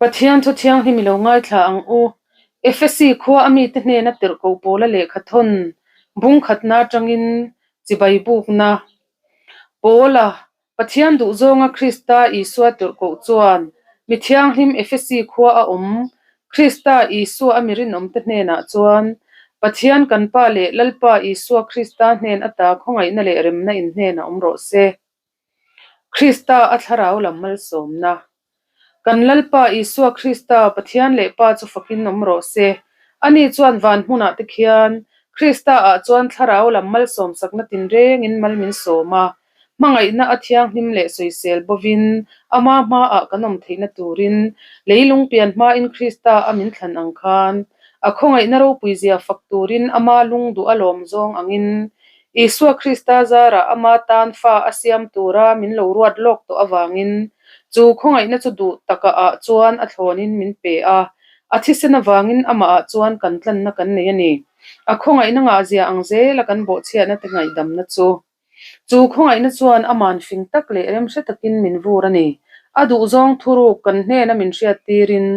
Pathian thu thianghlim i lo ngaithla ang u. Efesi khua a mite hnena tirhkoh pawla lehkha thawn bungkhatna atangin chibai bukna pawla Pathian duhzawnga Krista Isua tirhkoh chuan mi thianghlim Efesi khua a awm Krista Isua a mi rinawmte hnenah chuan Pathian kan Pa leh Lalpa Isua Krista hnen ata khawngaihna leh remna in hnenah awm rawh se. Krista a thlarau lam malsawmna. Kan Lalpa Isua Krista, Pathian leh Pa chu fakin awm rawh se. Ani chuan van hmunah te khian Krista ah chuan thlarau lam malsawm sakna tinrengin mal min sawm a, hmangaihna a thianghlim leh sawisel bovin ama hmaah kan awm theihna turin leilung pian hmain Krista a min thlan ang khan a khawngaihna ropuizia fak turin ama lung duh a lawm zawng angin Isua Krista zarah ama tan fa a siam tura min lo ruat lawk tawh avangin chu khawngaihna chu duh taka ah chuan a thlawnin min pe a, a thisen avangin amahah chuan kan tlanna kan nei a ni. A khawngaihna ngahzia ang zela kan bawhchhiatna te ngaihdamna chu. Chu khawngaihna chuan aman fing tak leh remhre takin min vur a ni. A duhzawng thuruk kan hnena min hriattirin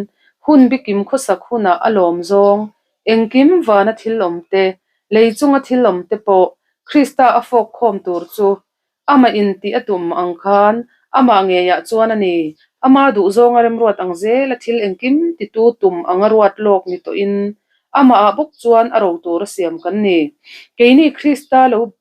hun bikim khawsak hunah a lawm zawng engkim vana thil awm te, lei chunga thil awm te pawh Krista a fawk khawm tur chu amah in tih a tum ang khan amah ngeiah chuan a ni. Ama duhzawnga remruat ang zela thil engkim titu tum anga ruat lawk ni tawhin amahah bawk chuan a ro tur a siam kan ni. Keini Krista lo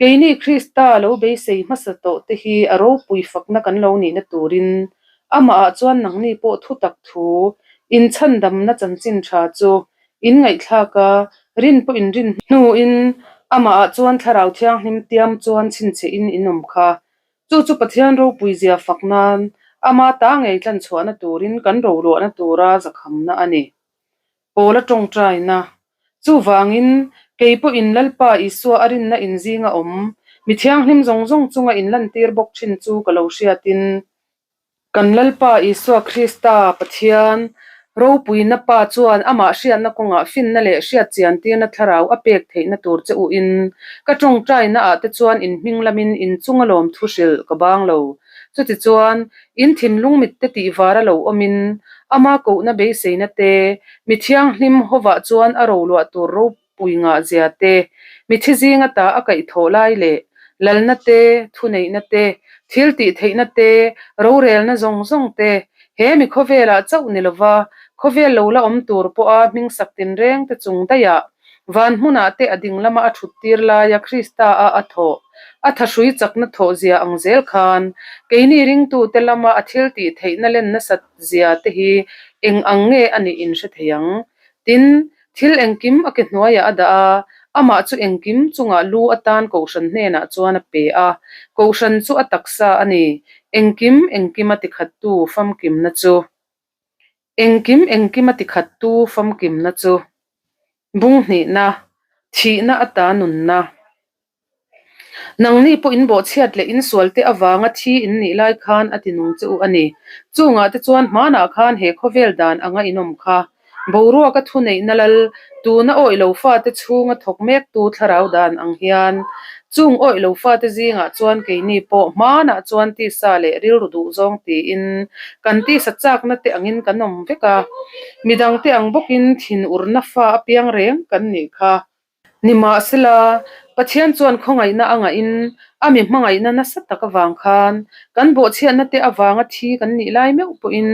Keini Krista lo beisei hmasa tawh te hi a ropui fakna kan lo nihna turin amahah chuan nangni pawh thutak thu inchhandamna chanchin tha chu in ngaihthlak a, rin pawh in rin hnuin amahah chuan Thlarau Thianghlim tiam chuan chhinchhiahin in awm kha. Chu chu Pathian ropui zia fak nan ama ta ngei tlanchhuahna turin kan roluahna tura zakhamna a ni. Paula tawngtaina. Chuvangin, kei pawhin Lalpa Isua a rinna inzinga awm, mi thianghlim zawng zawng chunga inlantir bawk thin chu ka lo hriatin, kan Lalpa Isua Krista, Pathian, ropuina Pa chuan amah hriatna kawngah finna leh hriatchiantirna thlarau a pek theihna tur che uhin, ka tawngtaina ah te chuan inhming lamin inchunga lawmthu hrilh ka bang lo. Chutichuan, in thinlung mitte tih var a lo awmin, ama kohna beiseina te, mi thianghlim hovah chuan a roluah tur ropui ngah zia te, mi thi zinga ta a kaihthawh lai leh lalna te, thuneihna te, thil tih theihna te, rorelna zawng zawng te, he mi khawvelah chauh ni lova khawvel lo la awm tur pawha hmingsak tinreng te chung daihah Van hmunah te a ding lama a thut tir laia Krista a a thawh, a thahrui chakna thawh zia ang zel khan, keini ringtute lama a thil tih theihna len nasat zia te hi eng ang nge a nih in hre thei ang. Tin, thil engkim a ke hnuaiah a dah a, amah chu engkim chungah lu atan Kohhran hnenah chuan a pe a, Kohhran chu a taksa a ni, engkim engkima tikhattu famkimna chu. Engkim engkima tikhattu famkimna chu bunghnihna, thihna ata nunna. Nangni pawh in bawhchhiat leh in sualte avanga thi in nih lai khan a ti nung che u a ni. Chungah te chuan hmanah khan he khawvel dan anga in awm kha. Boruaka thuneihna lal, tuna awih lo fate chhunga thawk mektu thlarau dan ang hian, chung awih lo fate zingah chuan keini pawh hmanah chuan tisa leh rilru duh zawng tiin kan tisa chakna te angin kan awm vek a, midangte ang bawkin thinurna fa apiang reng kan nih kha. Nimahsela, Pathian chuan khawngaihna a ngahin a mi hmangaihna nasa tak avang khan kan bawhchhiatna te avanga thi kan nih lai meuh pawhin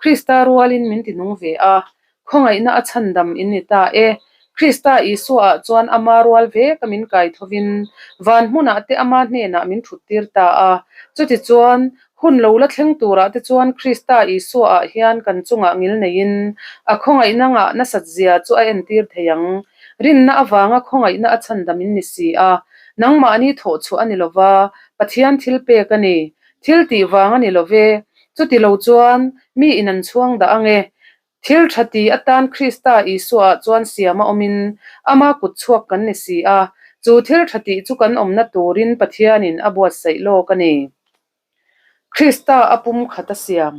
Krista rualin min tinung ve a, khawngaihna a chhandam in ni ta e. Krista Isuaah chuan ama rual veka min kai thovin van hmunah te ama hnenah min thuttir ta a. Chutichuan, Hun lo la thleng turah te chuan Krista Isuaah hian kan chungah ngil neiin a khawngaihna ngah nasat zia chu a entir thei ang. Rinna avanga khawngaihna a chhandam in ni si a, nangmahni thawh chhuah a ni lova, Pathian thil pek a ni. Thil tih vang a ni lo ve. Chuti lo chuan mi in an chhuang dah ang e. Thil tha ti atan Krista Isuaah chuan siam a awmin ama kut chhuak kan ni si a, chu thil tha tih chu kan awmna turin Pathianin a buatsaih lawk a ni. Krista a pum khat a siam.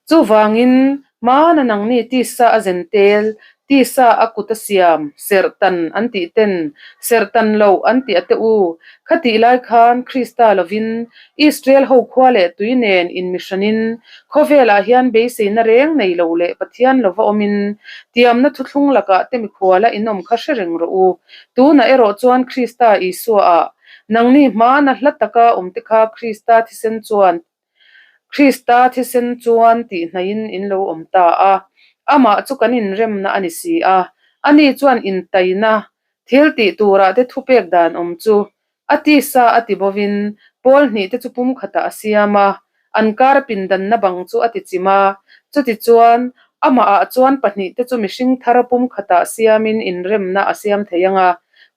Chuvangin, Hmana nangni tisa a zen tel, Tisa a kut a siam, serhtan an tih ten, serhtan loh an tih a te u. Khatih lai khan Krista lovin Israel ho khua leh tui nen inmihranin khawvelah hian beiseina reng nei lo leh Pathian lova awmin tiamna thuthlung lakah te mikhuala inawm kha hre reng rawh u. Tunah erawh chuan Krista Isuaah nangni hmana hla taka awmte kha Krista thisen chuan Krista thisen chuan tihhnaihin in lo awm ta a, amah chu kan inremna a ni si a. Ani chuan intaina thil tih turah te thupek dan awm chu a tisa a ti bovin pawl hnih te chu pumkhatah a siam a, an kar pindanna bang chu a ti chim a. Chutichuan, amahah chuan pahnihte chu mihring thar pumkhatah siamin inremna a siam thei ang a,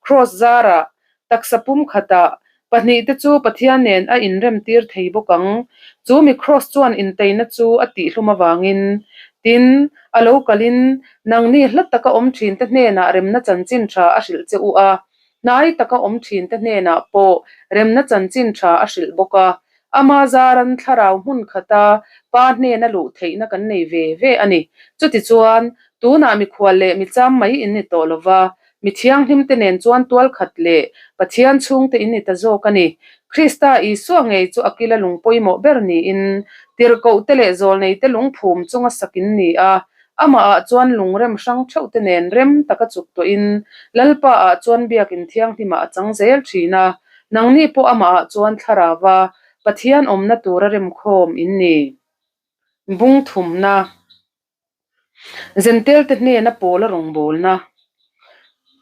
Kraws zarah Taksa pumkhatah pahnihte chu Pathian nen a inremtir thei bawk ang. Chu mi Kraws chuan inteina chu a tihhlum avangin, tin, a lo kalin nangni hla taka awm thinte hnenah remna chanchin tha a hrilh che u a, hnai taka awm thinte hnenah pawh remna chanchin tha a hrilh bawk a. Ama zaran thlarau hmun khata Pa hnena luh theihna kan nei ve ve a ni. Chutichuan, tunah mikhual leh micham mai in ni tawh lova, Mi thianghlimte nen chuan tual khat leh Pathian chhungte in ni ta zawk a ni. Krista Isua ngei chu a kila lung pawimawh ber niin, tirhkohte leh zawlneite lungphum chunga sak in ni a. Amahah chuan lungrem hrang theuhte nen rem taka chuk tawhin Lalpaah chuan biakin thianghlimah a chang zel thin a. Nangni pawh amahah chuan thlarauva Pathian awmna tura remkhawm in ni. Bung thumna. Zentelte hnena Pawla rawngbawlna.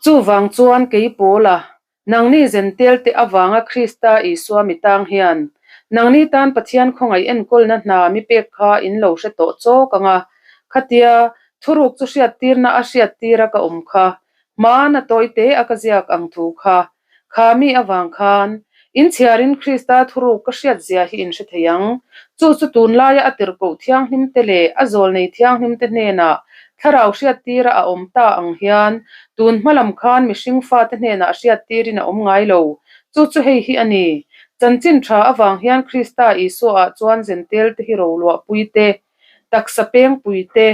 Chuvang chuan kei Pawla, nangni Zentelte avanga Krista Isua mi tang hian, nangni tan Pathian khawngaih enkawlna hna mi pek kha in lo hre tawh chawk ang a, khatia thuruk chu hriattirna a hriattira ka awm kha, hmana tawi te a ka ziak ang thu kha Kha mi avang khan, in chhiarin Krista thuruk ka hriat zia hi in hre thei ang. Chu chu tunlaia a tirhkoh thianghlimte leh a zawlnei thianghlimte hnenah thlarau hriattira a awm ta ang hian tun hma lam khan mihring fate hnenah hriattirin a awm ngai lo. Chu chu hei hi a ni. Chanchin tha avang hian Krista Isuaah chuan Zentelte hi roluahpui te, taksa pengpui te,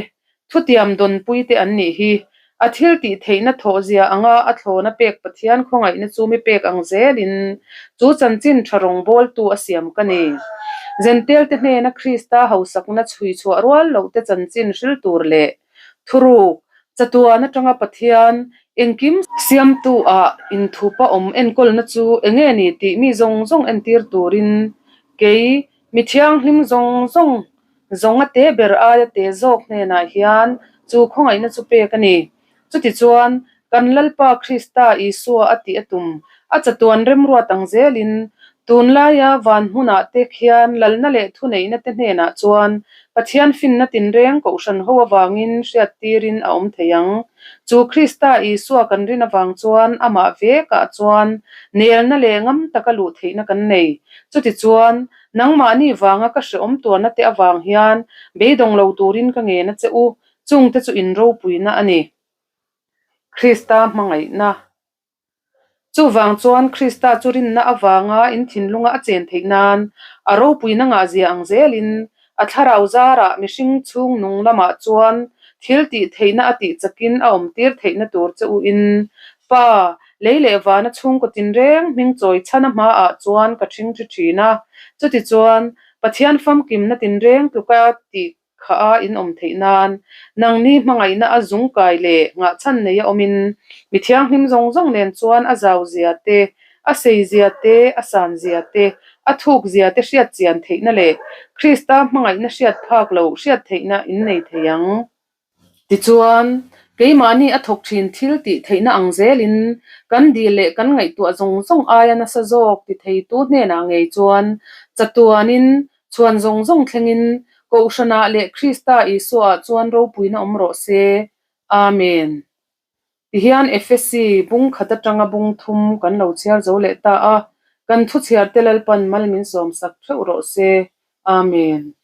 Thutiam dawnpui te an nih hi. A thil tih theihna thawhzia anga a thlawna pek Pathian khawngaihna chu mi pek ang zelin chu chanchin tha rawngbawltu a siam ka ni. Zentelte hnena Krista hausakna chhui chhuah rual loh te chanchin hril tur leh thuruk chatuan atanga Pathian engkim siamtu ah inthupa awm enkawlna chu enge ni tih mi zawng zawng entir turin kei mi thianghlim zawng zawng Zawnga te ber aia te zawk hnenah hian chu khawngaihna chu pek a ni. Chutichuan, kan Lalpa Krista Isua a tih a tum, a chatuan remruat ang zelin, tunlaia van hmunah te khian lalna leh thuneihna te hnenah chuan Pathian finna tinreng kohhran ho avangin hriattirin a awm thei ang. Chu Krista Isua kan rin avang chuan amah vekah chuan nelna leh ngam taka luh theihna kan nei. Chutichuan, Nangmahni vanga ka hrehawm tuarna te avang hian beidawng lo turin ka ngen a che u, chungte chu in ropuina a ni. Krista hmangaihna. Chuvang chuan Krista chu rinna avanga in thinlunga a chen theih nan a ropuina ngahzia ang zelin a thlarau zarah mihring chhung nung lamah chuan thil tih theihna a tih chakin a awmtir theihna tur che u in Pa, lei leh vana chhungkaw tinreng hming chawi chhana hmaah chuan ka ṭhingṭhi ṭhin a. Chutichuan, Pathian famkimna tinreng tluka tih kha a inawm theih nan, nangni hmangaihna a zungkai leh nghahchhan neia awmin, mi thianghlim zawng zawng nen chuan a zau zia te, a sei zia te, a san zia te, a thuk zia te hriat chian theihna leh Krista hmangaihna hriat phak loh hriat theihna innei thei ang. Tichuan, keimahni a thawk thin thil tih theihna ang zelin kan dil leh kan ngaihtuah zawng zawng aia nasa zawk ti theitu hnenah ngei chuan chatuanin chhuan zawng zawng thlengin Kohhranah leh Krista Isuaah chuan ropuina awm rawh se. Amen. Tihian Efesi bung khat atanga bung thum kan lo chhiar zo leh ta a, kan thu chhiarte Lalpan mal min sawmsak theuh rawh se. Amen.